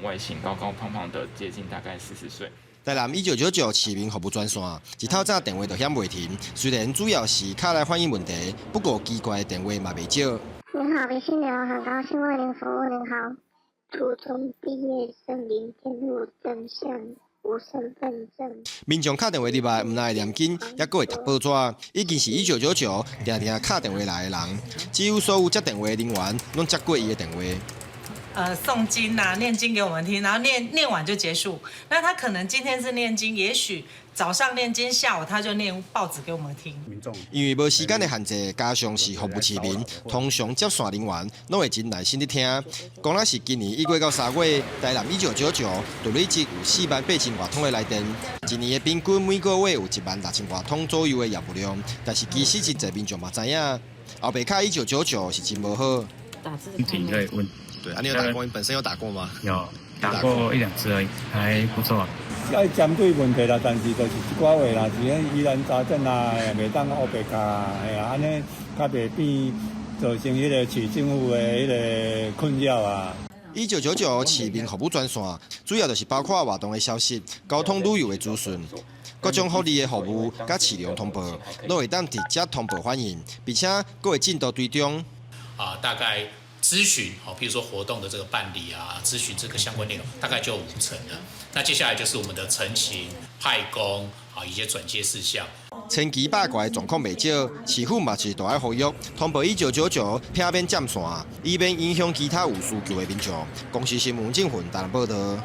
外形高高胖胖的，接近大概40歲。台南1999市民服務專線，一透早電話就響袂停。雖然主要是敲來反映問題，不過奇怪的電話嘛袂少。您好，微信流，很高興為您服務。您好，初中畢業生零電路登上無身份證。民眾敲電話入來，毋但會念經，猶閣會讀報紙。已經是1999定定敲電話來的人，幾乎所有接電話的人員攏接過伊的電話。誦經啊，念經給我們聽，然後念念完就結束。那他可能今天是念經，也許早上念經，下午他就念報紙給我們聽。因為無時間的限制，加上是服務市民，通常接線人員攏會真耐心咧聽。講若是今年1月到3月，台南1999就累積有4萬8千外通的來電，一年的平均每個月有1萬6千外通左右的業務量。但是其實真濟民眾嘛知影，後壁敲1999是真無好。體會問。對啊，你有打過？你本身有打過嗎？有打過一兩次而已，還不錯。愛針對問題啦，但是就是一寡話啦，是咧疑難雜症啊，袂當烏白敲，嘿啊，按呢較袂變。造成彼个市政府的彼个困擾啊。1999市民服務專線，主要就是包括活動的消息、交通旅遊的資訊、各種福利的服務、佮市容通報，攏會當直接通報反映，並且閣會進度追蹤。啊，大概諮詢，哦，比如說活動的這個辦理啊，諮詢這個相關內容，大概就5成了。那接下來就是我們的陳情、派工啊，一些轉介事項。千奇百怪的狀況袂少，市府嘛是都愛呼籲通報1999，避免佔線，以免影響其他有需求的民眾。公視新聞鄭雲台南報道。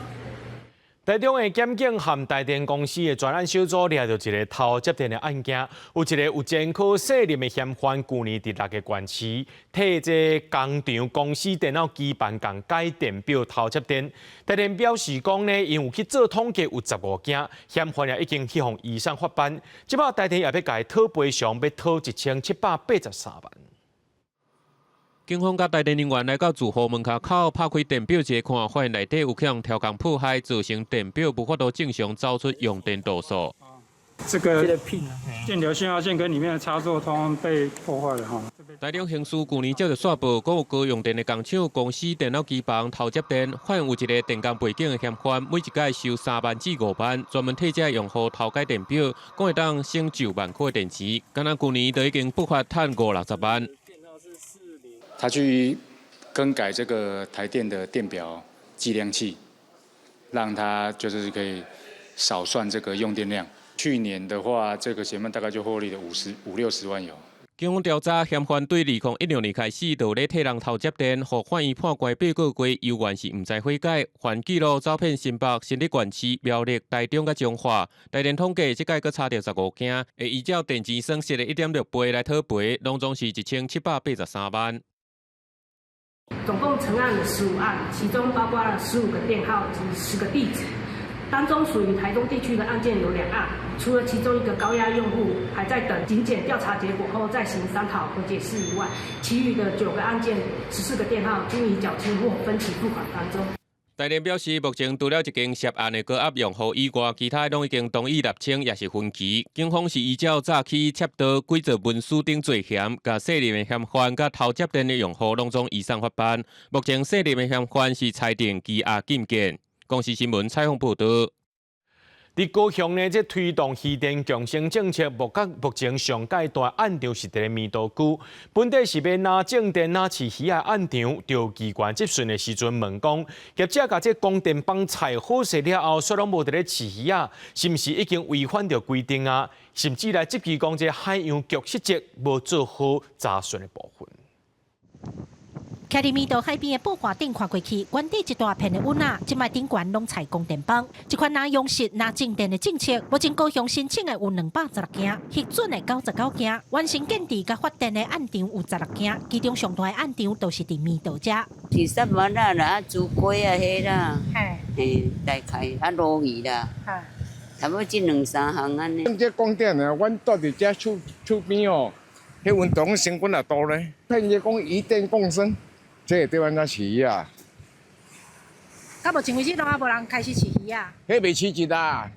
台中的檢警和台電公司的專案小組掠著一个偷接電的案件，有一个有前科涉入的嫌犯，舊年佇六个縣市替這工廠公司電腦機房共改電表偷接電。台電表示講呢，𪜶有去做統計，有15件嫌犯也已經去予移送法辦。這擺台電也欲共伊討賠償，欲討1783萬。警方佮台電人員來到住戶門跤口，拍開電表一看，發現內底有予人偷工破壞，造成電表無法度正常走出用電度數。這個電流信號線跟裡面的插座通通被破壞了哈。台中刑事舊年接著煞報，講有高用電的工廠公司電腦機房偷接電，發現有一个電工背景的嫌犯，每一擺收3萬至5萬，專門替這用戶偷改電表，講會當省9萬塊電錢，敢若舊年就已經不法趁五六十萬。他去更改這個台電的電表計量器，讓他就是可以少算這個用電量。去年的話，這個嫌犯大概就獲利了五十五六十萬有。警方調查，嫌犯對2016年開始就咧替人偷接電，予法院判關8個月，猶原是毋知悔改，犯紀錄走遍新北、新竹縣市、苗栗、台中佮彰化。台電統計，這擺閣查著15件，會依照電錢損失的1.6倍來討賠，攏總是1783萬。總共成案了15案，其中包括了15個電號及10個地址，當中屬於台中地區的案件有2案，除了其中一個高壓用戶還在等警檢調查結果後再行商討和解釋以外，其餘的9個案件、14個電號均已繳清或分期付款當中。台電表示，目前除了一間涉案的高壓用戶以外，其他攏已經同意釐清，抑是分期。警方是依照詐欺、竊盜、偽造文書等罪嫌，共涉入的嫌犯佮偷接電的用戶攏總移送法辦。目前涉入的嫌犯是裁定羈押禁見。公視新聞採訪報道。佇高雄呢，這推動漁電共生政策，目前上蓋大案場是佇咧彌陀區。本底是欲若種電若飼魚的案場，著機關質詢的時陣問講，業者共這光電板拆好勢了後，煞攏無佇咧飼魚仔，是毋是已經違反著規定啊？甚至來質疑講這海洋局失職，無做好查詢的部分。徛佇彌陀海邊的布華頂看過去，原底一大片的葚仔，這擺頂懸攏採光電板。這款若養殖若種電的政策，目前高雄申請的有216件，核准的99件，完成建置佮發電的案場有16件，其中上大的案場都是佇彌陀遮。是啥物啦啦，啊，豬龜啊，彼啦，嘿，大概啊，鱸魚啦，差不多這兩三項按呢。這光電呢，阮住佇遮厝厝邊哦，彼運動成本也大咧。騙伊講漁電共生。這會對按怎飼魚啊？到目前為止，攏猶無人開始飼魚仔。彼袂飼一啦，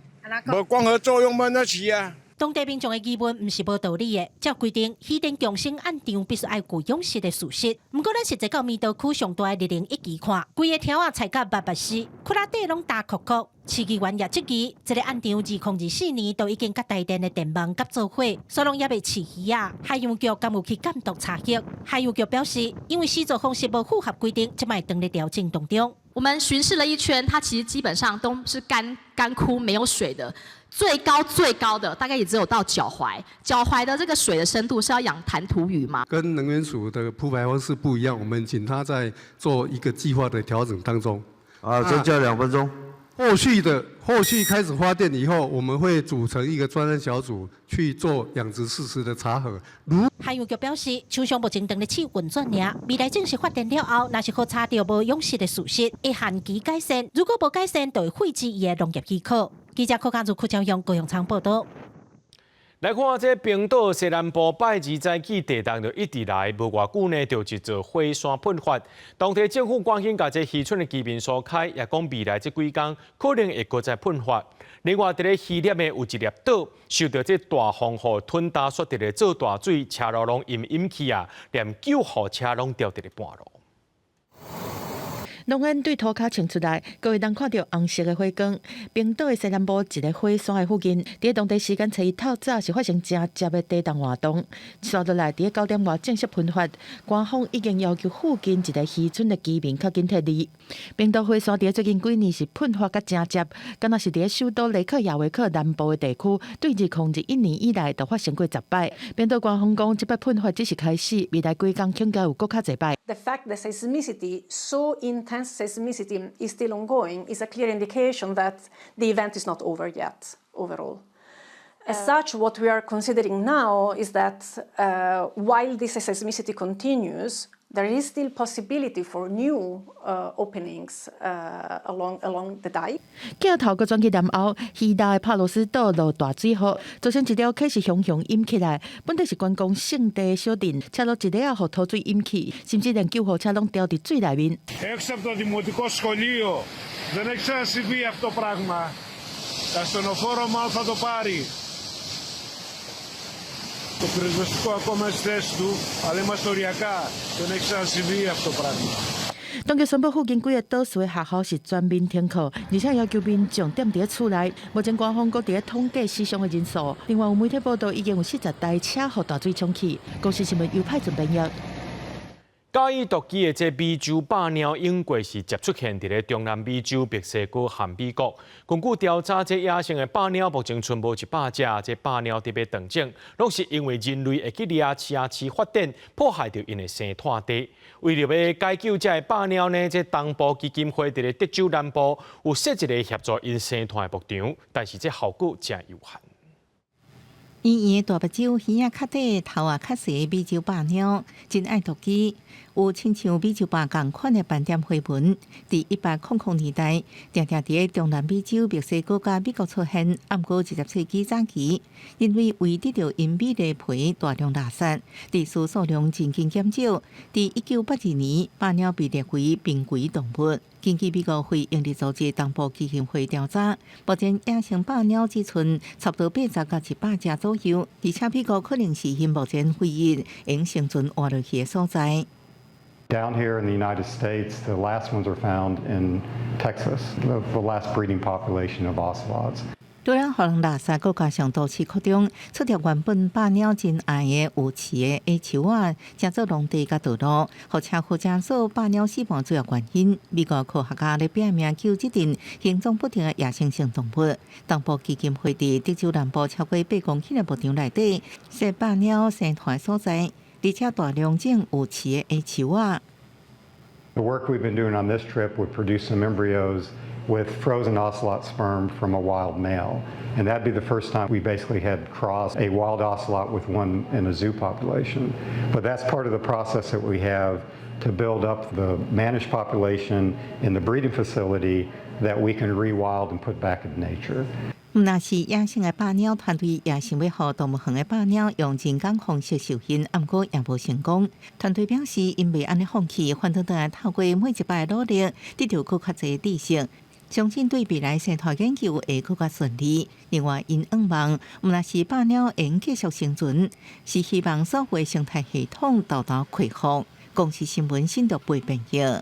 無光合作用，欲按怎飼啊？當地民眾的疑問毋是無道理的，照規定，漁電共生案場必須愛具養殖的事實。毋過，咱實際到彌陀區上大的日寧一期看，規个柱仔裁甲密密實，窟仔底攏焦涸涸。市議員也質疑，這个案場2024年都已經佮台電的電網合做伙，煞攏猶未飼魚仔。海洋局敢有去監督查核？海洋局表示，因為施作方式無符合規定，這擺正佇調整當中。我們巡視了一圈，它其實基本上都是乾乾枯沒有水的。最高最高的大概也只有到腳踝，腳踝的這個水的深度是要養彈塗魚嗎？跟能源署的鋪排方式不一樣，我們請他在做一個計劃的調整當中。啊，增加2分鐘。後續開始發電以後，我們會組成一個專案小組去做養殖事實的查核。如海洋局表示，廠商目前正咧試運轉爾，未來正式發電了後，若是予查著無養殖的事實，會限期改善。如果無改善，就會廢止伊的農業許可。記者柯家如、柯朝陽高雄場報道。來看這冰島西南部拜二早起地動就一直來，無偌久呢，就一座火山噴發。當地政府趕緊共這漁村的居民疏開，也講未來這幾工可能會閣再噴發。另外，佇咧希臘的有一粒島，受著這大風雨吞焦煞佇咧做大水，車路攏淹淹去啊，連救護車攏著佇咧半路。濃煙對塗跤衝出來，閣會當看著紅色的火光。冰島的西南部一个火山的附近，佇當地時間初一透早是發生誠捷的地動活動。紲落來，佇9點外正式噴發，官方已經要求附近一个漁村的居民較緊撤離。冰島火山佇最近幾年是噴發甲誠捷，敢若是佇首都雷克雅維克南部的地區，對2021年以來就發生過10擺。冰島官方講，這擺噴發只是開始，未來幾工恐驚有閣較濟擺。 The fact that seismicity, so intense seismicity, is still ongoing is a clear indication that the event is not over yet overall. As such, what we are considering now is that while this seismicity continues, there is still possibility for new openings along the dike. 鏡頭閣轉去南歐，希臘的帕羅斯島落大水雨，造成一條溪是雄雄淹起來。本來是觀光勝地的小鎮，車路一下仔予土水淹去，甚至連救護車攏牢佇水內面。 Έξω από το δημοτικό σχολείο δεν έχει ξανασυμβεί αυτό το πράγμα. Τα ασθενοφόρο μάλλον θα το πάρει. Το πυροσβεστικό ακόμα στη θέση του, αλλά είμαστε οριακά. Δεν έχει ξανασυμβεί αυτό το πράγμα. 當局宣布附近幾个島嶼的學校是全面停課，而且要求民眾踮佇厝內。目前官方閣佇咧統計死傷的人數。另外有媒體報道，已經有40台車予大水沖去。公視新聞由派準編譯。佮意毒機的這美洲豹貓湧過是捷出現佇咧中南美洲、墨西哥和美國。根據調查，這野生的豹貓目前賰無100隻，這豹貓特別斷種，攏是因為人類會去掠飼飼發展，破壞著𪜶的生態地。為著欲解救這个豹貓呢，這東部基金會佇咧德州南部有設一個協助𪜶生態牧場，但是這效果誠有限。圓圓的大目睭，耳仔較短，頭也較細的美洲豹貓，真愛獨居，有親像美洲豹仝款的斑點花紋。佇1800年代，定定佇咧中南美洲、墨西哥佮美國出現，毋過20世紀早期，因為為得著𪜶美麗皮大量獵殺，致使數量真緊減少。佇1982年，豹貓被列為瀕危動物。根據美國非營利組織東部基金會調查，目前野生豹貓只賰差不多80到100隻左右，而且美國可能是𪜶目前唯一會生存活落去的所在。 Down here in the United States, the last ones are found in Texas, the last breeding population of ocelots. 除了予人獵殺，閣加上都市擴張，出掉原本豹貓真愛的有刺的矮樹仔，成做農地佮道路，予車禍成做豹貓死亡主要原因。美國科學家咧拼命救這陣行蹤不定的野生性動物。東部基金會佇德州南部超過8公頃的牧場內底，設豹貓生態所在，而且大量種有刺的矮樹仔。 The work we've been doing on this trip would produce some embryos with frozen ocelot sperm from a wild male. And that'd be the first time we basically had crossed a wild ocelot with one in a zoo population. But that's part of the process that we have to build up the managed population in the breeding facility that we can rewild and put back in nature. 毋但是野生的豹貓團隊也想欲予動物園的豹貓用人工方式受孕，毋過也無成功。團隊表示，𪜶袂按呢放棄，反轉轉來透過每一擺努力，得著閣較濟知識，相信對未來生態研究會閣較順利。另外，𪜶向望，毋但是豹貓會繼續生存，是希望所有生態系統沓沓恢復。公視新聞新竹編譯。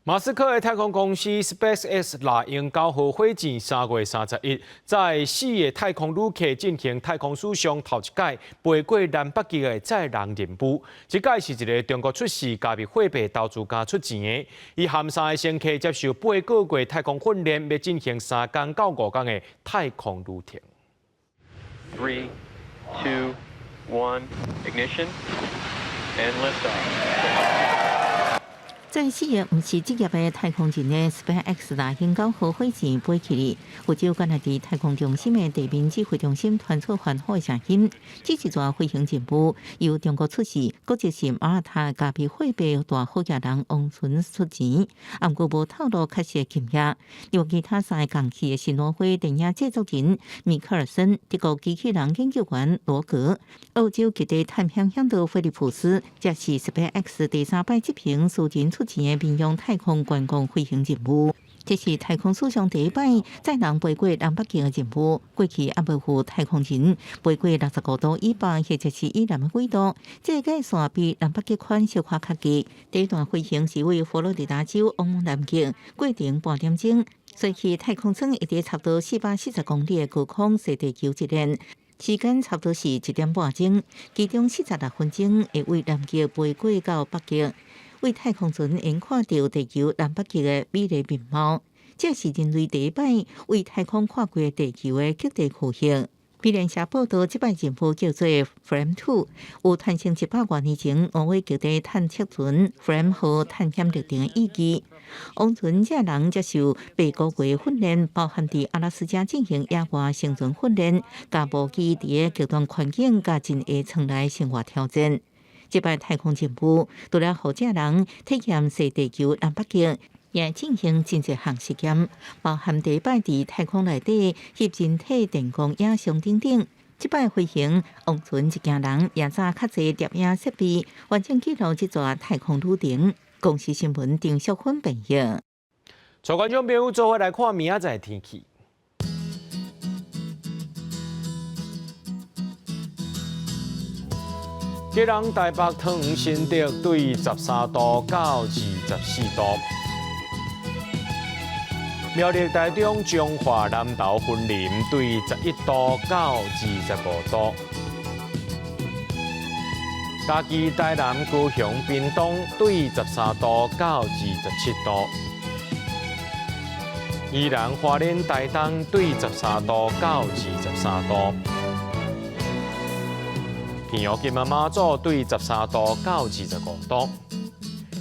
馬斯克的太空公司 SpaceX 獵鷹9號火箭3月31，載四个太空旅客進行太空史上頭一擺飛過南北極的載人任務。這擺是一个中國出世、加密貨幣投資家出錢的，伊含三个乘客接受8個月太空訓練，欲進行3工到5工的太空旅程。 Three, two, one, ignition, and liftoff. 載四个毋是職業的太空人的 SpaceX 獵鷹9號火箭飛起去，不久敢若佇太空中心的地面指揮中心傳出歡呼的聲音。這一逝飛行任務由中國出資，國籍是馬耳他加密貨幣大好額人王存出錢，毋過無透露確實的金額。另外，其他三个共去的是挪威電影製作人米克爾森、德國機器人研究員羅格、澳洲極地探險嚮導菲利普斯，這是 SpaceX 第三擺執行私人出錢的民用太空觀光飛行任務，這是太空史上第一擺載人飛過南北極的任務。過去猶未有太空人飛過65度以北或者是以南的緯度，這個界線比南北極圈小可較低。第一段飛行是位佛羅里達州往南極，過程半點鐘，隨去太空艙會佇差不多440公里的高空踅地球一輪。時間差不多是1點半鐘，其中46分鐘會位南極飛過到北極。為太空船會看著地球南北極的美麗面貌，這是人類第一擺為太空看過地球的極地區域。美聯社報道，這擺任務叫做 Fram 2，有傳承100多年前挪威極地探測船 Fram 號探險歷程的意義。王存這人接受八個月訓練，包含佇阿拉斯加進行野外生存訓練，佮無機佇个極端環境佮真下艙內生活挑戰。這擺太空任務，除了予這人體驗踅地球南北極，也進行真濟項實驗，包含第一擺佇太空內底翕人體電光影像等等。這擺飛行，王存一行人也載較濟攝影設備，完整記錄這逝太空旅程。公視新聞丁淑芬編譯。帶觀眾朋友做伙來看明仔載天氣。基隆、台北、桃園、新竹對13度到24度；苗栗、台中、彰化、南投、雲林對11度到25度；嘉義、台南、高雄、屏東對13度到27度；宜蘭、花蓮、台東對13度到23度。平陽金門馬祖對13度到25度。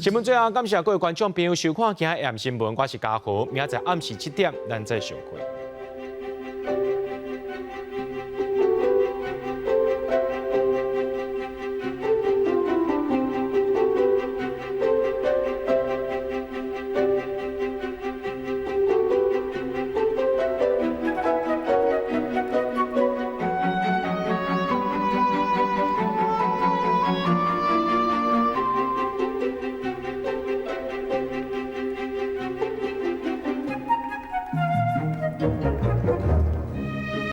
新聞最後感謝各位觀眾朋友收看今日暗新聞，我是嘉豪，明仔載暗時7點，咱再相會。